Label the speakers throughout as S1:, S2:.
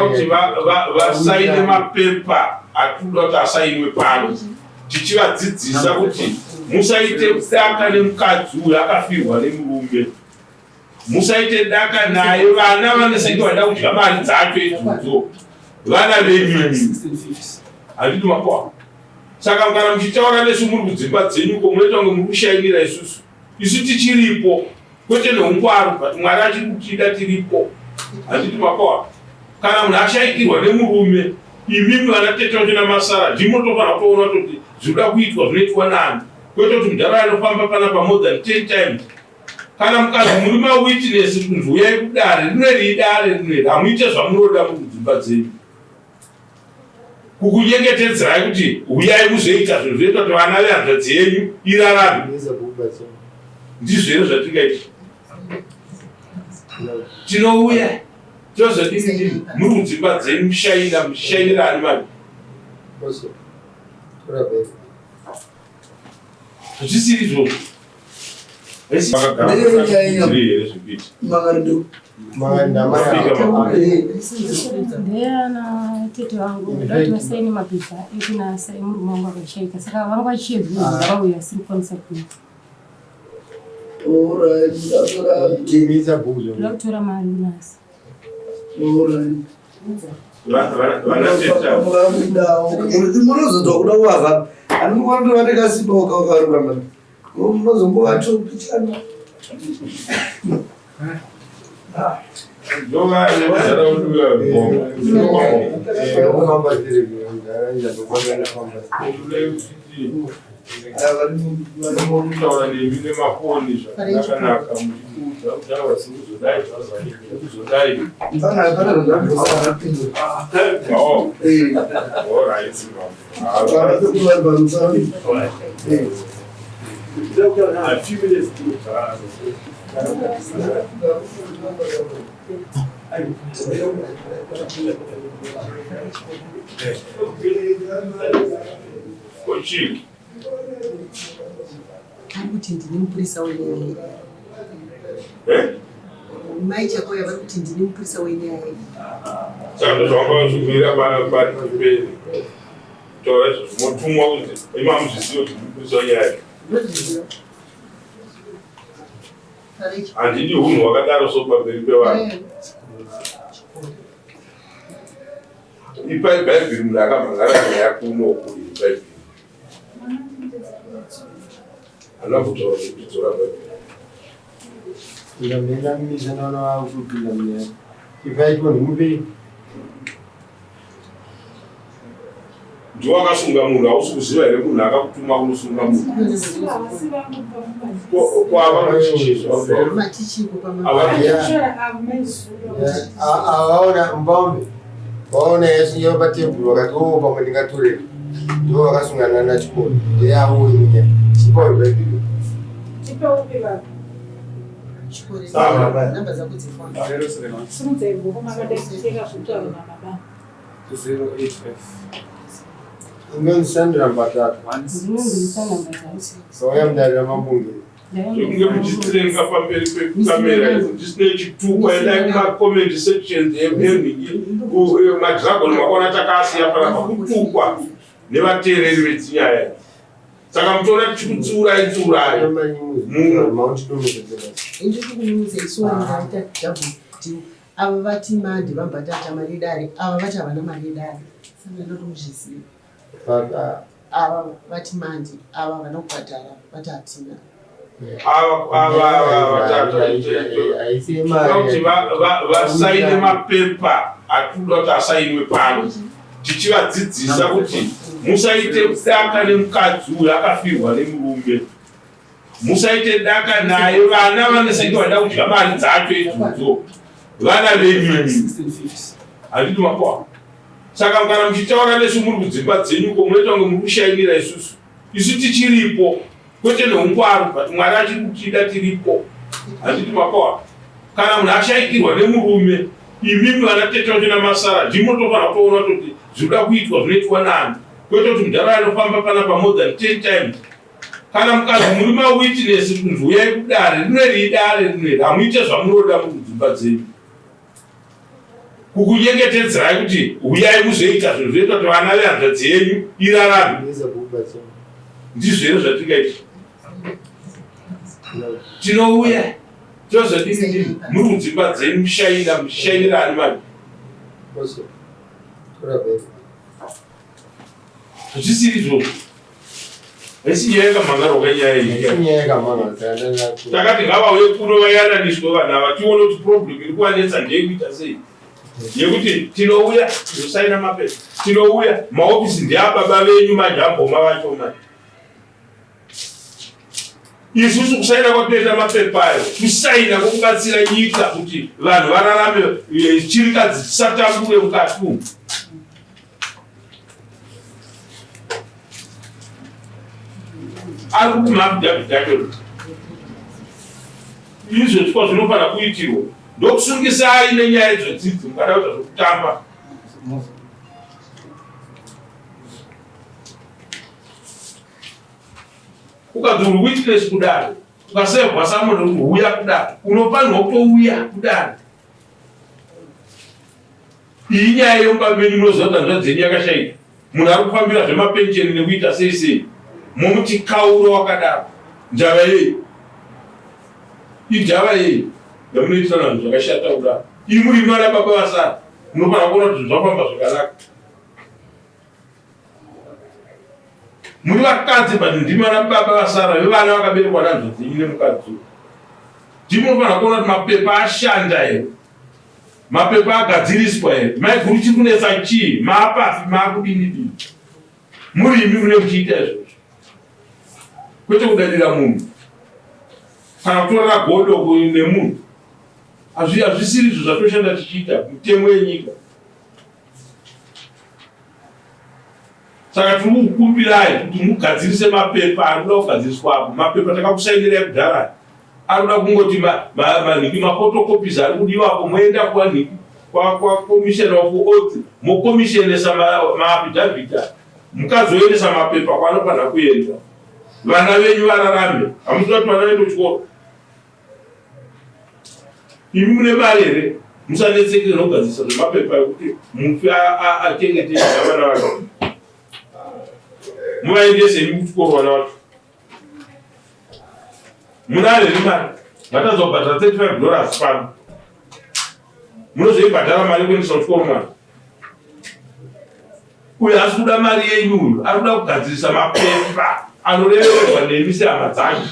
S1: Kuti vasaine mapepa atinoda kuti asainwe pano, tichivadzidzisa kuti musaite daka nemukadzi uyu akafirwa nemurume, musaite daka naye. Vana vanesenge vada kudya mari dzacho idzodzo, vana venyu, handiti makoa? Saka kana muchitaura nesu muri kudzimba dzenyu ko, munoita kunge muri kushainira isusu. Isu tichiripo, kwete neungwaru, but Mwari achiri kutida, tiripo, handiti makoa? Kana munhu ashayikirwa nemurume, imimi vana tete vacho namasara ndimotofanira kutoona kuti zvinoda kuitwa zvinoitwa nani, kwete kuti mudhara anofamba panapa more than 10 times. Kana mukazi muri mawitness, kunzi uyai kudare rineri, idare rineri, hamuite zvamunoda muri kudzimba dzenyu. Kukunyengetedzerai kuti uyai muzoita zvinhu zvinoita kuti vana vehanzvadzi yenyu irarame, ndizvo here zvatingaita? Tinouya tozodini? Ndini muri kudzimba dzenyu mushaina, mushainira ani mari? Zvisiri izvozvo. Here zvekuita?
S2: Ndeyana tete vangu, ndoda kuti vasaine mapepa ekunasa emurume wangu akashaika, saka vanga vachiedza vauya, asiri kukwanisa kuita. Ndoda kutora mari kunasa.
S3: Munozonzwa kuda kuvavha andikuvandiva ndikasimba ukakarurama, munozongovatopichana.
S1: Kutaura nemi nemafoni zvakanaka, muchikuudza kuti aiwa, sikuzodai, kuzodai. Oh, all right. A few minutes. Kochii?
S4: Ari kuti ndini mupurisa wenyaya iyi.
S1: Eh?
S4: Mai Chakoya vari kuti ndini mupurisa wenyaya iyi.
S1: Saka ndozvavanga vazvimira pari taura izvozvo, motumwa kunzi imi hamuzvizivi kuti mupurisa wenyaya iyi?
S4: Ndozviziva.
S1: Handidi unhu hwakadaro so pamberi pevanhu. Ipai bhaibheri munhu akamhangara nyaya kuno kuri bhaibheri. Handina kutaura zvekudzora bhaibheri.
S3: Ndamisa naona vakupinda munyaya. Ipaitwa ndimupei.
S1: Ndiwo akasunga munhu, hausi kuziva here munhu akakutuma kunosunga munhu? Kwava kuchichizwa.
S4: Matichiko pama.
S3: Avaona mbombe. Vaona yasungira patebhuru, vakati o pamwe ndingatorera. Ndivo vakasungana nachikoro. Ndeyavo munyaya. Chipawo bhaibheri.
S4: Chikore.
S1: Saka.
S4: Namba dzako dzefoni.
S5: Simudzai ruoko makadai kucheka zvekutaura nababa.
S6: 085.
S3: Inonzi Sandra Mbatata.
S2: Ndinonzi namba dzangu.
S3: Sauya mudare ramabunge.
S1: Zvekunge muchitirenga pamberi pekamera idzi ndisine chitukwa, endai kumacomment sections emhingi madragon, makaona takasiya panapa kutukwa nevateereri vedzinyaya idzi. Saka mutoona tichikutsiurai tsiurai muno.
S4: Indiri kukunyumudza isori, ndaita double deal. Ava vati mandi vambhatata mari yedare, ava vati havana mari yedare. Saka ndoti muzvizive. Ava vati mandi, ava havana kubhadhara, vati hatina.
S1: Ava vatatu kuti vasaine mapepa atinoda kuti asainwe pano, tichivadzidzisa kuti musaite daka nemukadzi uyu akafirwa nemurume, musaite daka naye. Vana vanesenge vada kudya mari dzacho idzodzo, vana venyu, handiti makoa? Saka kana muchitaura nesu muri kudzimba dzenyu ko, munoita kunge muri kushainira isusu. Isu tichiripo, kwete neungwaru, but Mwari achiri kutida, tiripo, handiti makoa? Kana munhu ashayikirwa nemurume, imimi vana tete vacho namasara ndimotofanira kutoona kuti zvinoda kuitwa zvinoitwa nani, kwete kuti mudhara anofamba panapa more than 10 times. Kana mukazi muri mawitness, kunzi uyai kudare rineri, idare rineri, hamuite zvamunoda muri kudzimba dzenyu. Kukunyengetedzerai kuti huyai muzoita zvinhu zvinoita kuti vana vehanzvadzi yenyu irarame. Ndizvo here zvatingaita? Tinouya tozodini dini muri kudzimba dzenyu mushaina mushainira ani mani? Zvisiri izvozvo. Haisi nyaya yakamhangarwa kanyaya iyi. Takati ngavauye kuno vayananiswe vanhu ava tione kuti problem iri kuvanetsa ndeyekuita sei. Yekuti tinouya tosaina mapepa, tinouya maofisi ndeababa venyu manje amboma vacho manje. Isusu kusaina kwatinoita mapepa ayo kusaina kwokubatsira nyika kuti vanhu vararame eh, chirikadzi dzisatambure mukati umu. Ari kuti maafidhavhiti acho izvo chikwa zvinofanira kuitirwa ndokusungisai nenyaya idzodzidzi mukada kuita zvokutamba. Ukanzi uri witness kudare ukasevhwa samone kuti huya kudare unofanirwa kutouya kudare. Iyi nyaya yemumba menyu munoziva kuti hanzvadzi yenyu yakashaika. Munhu ari kufambira zvemapensheni nekuita sei sei. Momuti kaura wakadaro. Njava yei? Ijava yei yamunoitira vanhu zvakashata kudaro? Imi muri mwana baba vasara. Munofanira kuona kuti zvinhu zvafamba zvakanaka. Muri vakadzi but ndimi vana baba vasara vevana vakaberekwa nanzvadzi yenyu nemukadzi uyu. Ndimi munofanira kuona kuti mapepa ashanda here. Mapepa agadziriswa here? Maiguru chiri kunetsa chii? Maapapi? Maakudini dini? Muri imi mune muchiita izvozvo. Kwete kudadira munhu. Kana kutorera godo nemunhu. Hazvisiri izvo zvatoshanda tichiita mitemo yenyika. Saka tiri kukukumbirai kuti mugadzirise mapepa ari kuda kugadziriswa apo. Mapepa takakusainirai kudhara ari kuda kungoti manhiki mafotocopies ari kudiwa apo moenda kwanhiki kwakomishena of oath mokomishenesa maaffidavit mukadzi oendesa mapepa kwaanofanira kuenda vana venyu vararame hamusi kuda kuti vana vaende kuchikoro Imi mune mari here? Musanetseke nokugadzirisa zvemapepa ekuti mufi achengete vana vake. Muvaendese imi kuchikoro vana vacho. Munayo here mari? Matadza kubhadhara 35 dollars pano. Munozoibhadhara mari yekuendesa kuchikoro mwana. Uyu haasi kuda mari yenyu uyu, ari kuda kugadzirisa mapepa anorevererwa nemi sehama dzake.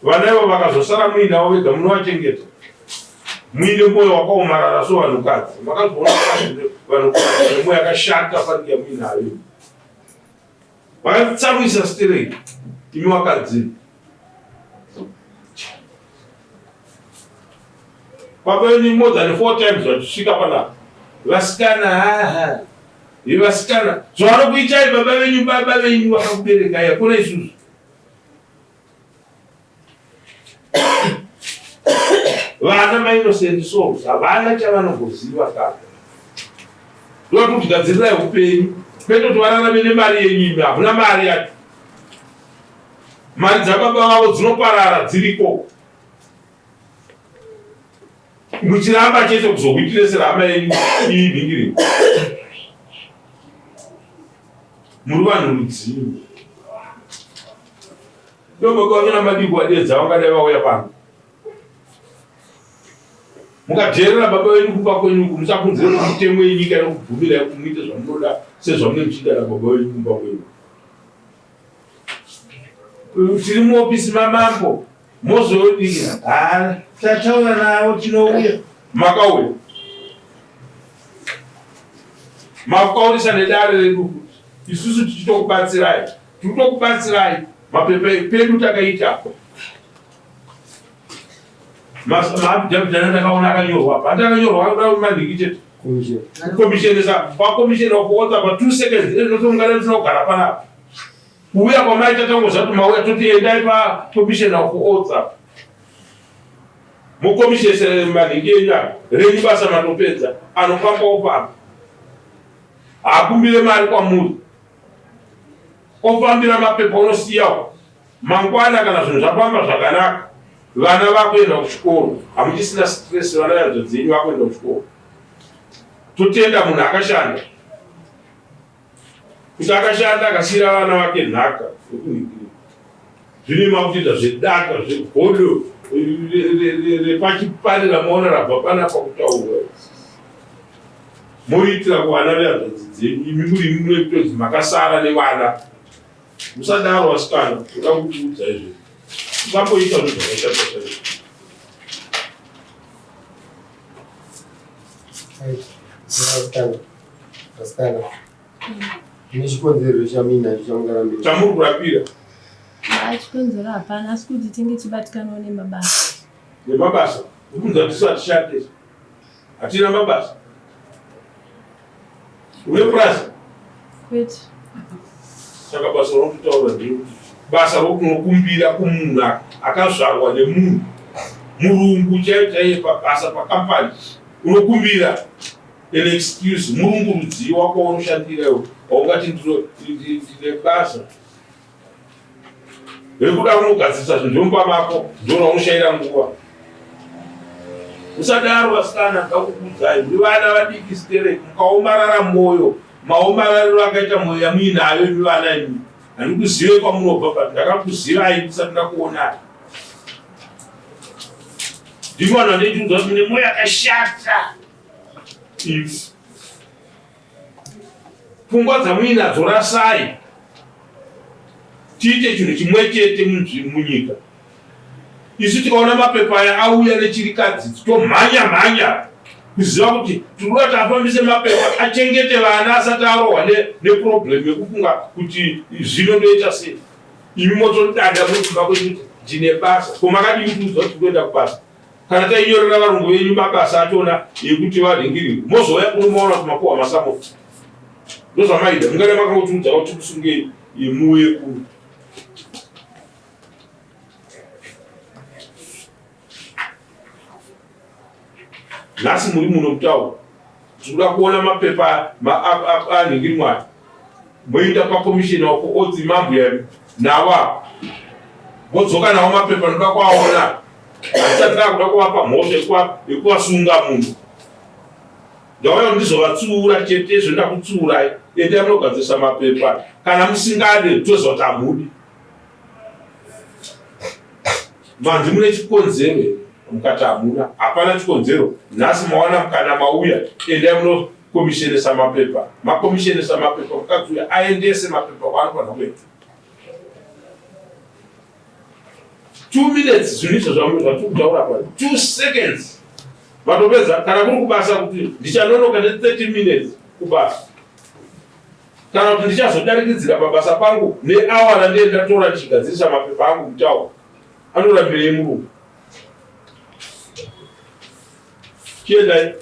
S1: Vana ivo vakazosara muinavo vega munovachengeta muine mwoyo wakaomarara so vanhukadzi makazoona vanhukadzi nemwoyo yakashata fanike yamuinayo vakatsamwisa stereki imi wakadzi baba venyu more than four times vachisvika panapa vasikana haha vasikana zvavanokuitai baba venyu baba venyu vakakuberekai hakuna isusu Vana mainnocent souls havana chavanogoziva kana. Ndoda kuti gadzirirai upenyu kwete kuti vararame nemari yenyu imi hamuna mari yacho. Mari dzababa vavo dzinoparara dziriko. Muchiramba chete kuzohwitiresera hama yenyu iyi nhingiri. Muri vanhu rudzii? Ndobaba vachona madii kuvadeedza vangadai vauya pano. Mukadheerera baba venyu kumba kwenyu uku musakunzire kuti mitemo yenyika inokubvumirai kuti muite zvamunoda sezvamunenge muchiita nababa venyu kumba kwenyu. Tiri muofisi mamambo mozodii? Haa tataura navo tinouya. Makauya. Makukaurisa nedare redu kuti isusu tichitokubatsirai. Tikutokubatsirai mapepa pedu takaita. Maafidhavhiti takaona akanyorwa apa. Akanyorwa akuda manhiki chete. Kukomishenesa kwakomishena kuotsa pa 2 seconds inotoungana tisina kugara panapa. Kuuya kwamaita tangoziva kuti mauya toti endai pakomishena kuotsa. Mukomishese manhingi enyu aya renyu basa matopedza anofamba ofamba haakumbire mari kwamuri ofambira mapepa unosiyawo mangwana kana zvinhu zvafamba zvakanaka vana vakuenda kuchikoro hamuchisina stress vana vehanzvadzi dzenyu vakuenda kuchikoro. Totenda munhu akashanda kuti akashanda akasiira vana vake nhaka yokunhikira. Zvino makutoita zvedaka zvegodo repachipari ramaona rabva panapa kutaurwa moriitira kuvana vehanzvadzi dzenyu imi muri imi munekutonzi makasara nevana. Musadaro vasikana, toda kukuudza izvo. Musamboita zvinhu zvakashata chaizvo.
S3: Vasikana, vasikana. Nechikonzero chamuinacho chamungarambira.
S1: Chamuri kurapira.
S2: Chikonzero hapana asi kuti tinge tibatikanawo nemabasa.
S1: Nemabasa? Ukunzi hatisu hatishande. Hatina mabasa. Une purazi?
S2: Kwete.
S1: Saka basa raunotaura nderekuti basa rokunokumbira kumunhu akazvarwa nemunhu murungu chaiye chaiye pabasa pakampani unokumbira an excuse murungu rudzii wako waunoshandira iwe waungati ndine basa rekuda kunogadzirisa zvinhu zvemumba mako ndoraunoshaira nguva musadaro vasikana ndakukuudzai muri vana vadiki sterek mukaomarara mwoyo maomarariro akaita mwoyo yamuinayo imi vana imi handikuzive kwamunobva but ndakakuzivai ndisati ndakuonai ndimi vanhu vandichiudza kuti mune mwoyo yakashata imi Pfungwa dzamuinadzo rasai tiite chinhu chimwe chete munyika. Isu tikaona mapepa aya auya nechirikadzi tomhanya mhanya kuziva kuti tiri kuda kuti afambise mapepa achengete vana asati arohwa neproblem yekufunga kuti zvino ndoita sei. Imi motodada muri kumba kwenyu kuti ndine basa. Ko makadii kutiudza kuti tiri kuenda kubasa? Kana tainyorera varungu venyu mabasa achona ekuti vanhingirirwe, mozouya kuno maona kuti mapuhwa masamoti. Ndozvamaida, mungada makangotiudza kuti tikusungei muuye kuno. Nhasi muri muno kutaura, tikuda kuona mapepa anhingirimwa aya. Moenda kwakomisheni wako odzi mambuya navo apa vodzoka nawo mapepa ndoda kuaona hatisati takuda kuvapa mhosva yekuvasunga munhu ndauya ndizovatsuura chete izvo ndakutsuurai endai munogadzirisa mapepa kana musingade toziva kuti hamudi manzi mune chikonzero here mukati hamuna hapana chikonzero nhasi mawana mukana mauya endai munokomishenesa mapepa makomishenesa mapepa mukadzi uya aendese mapepa kwaanofanira kuenda two minutes zvinhu izvo zvatiri kutaura pa two seconds vatopedza kana kuri kubasa kuti ndichanonoka ne 30 minutes kubasa kana kuti ndichazodarikidzira pabasa pangu neawa randee ndatora ndichigadzirisa mapepa angu mutaura anorambirei murungu chiendai.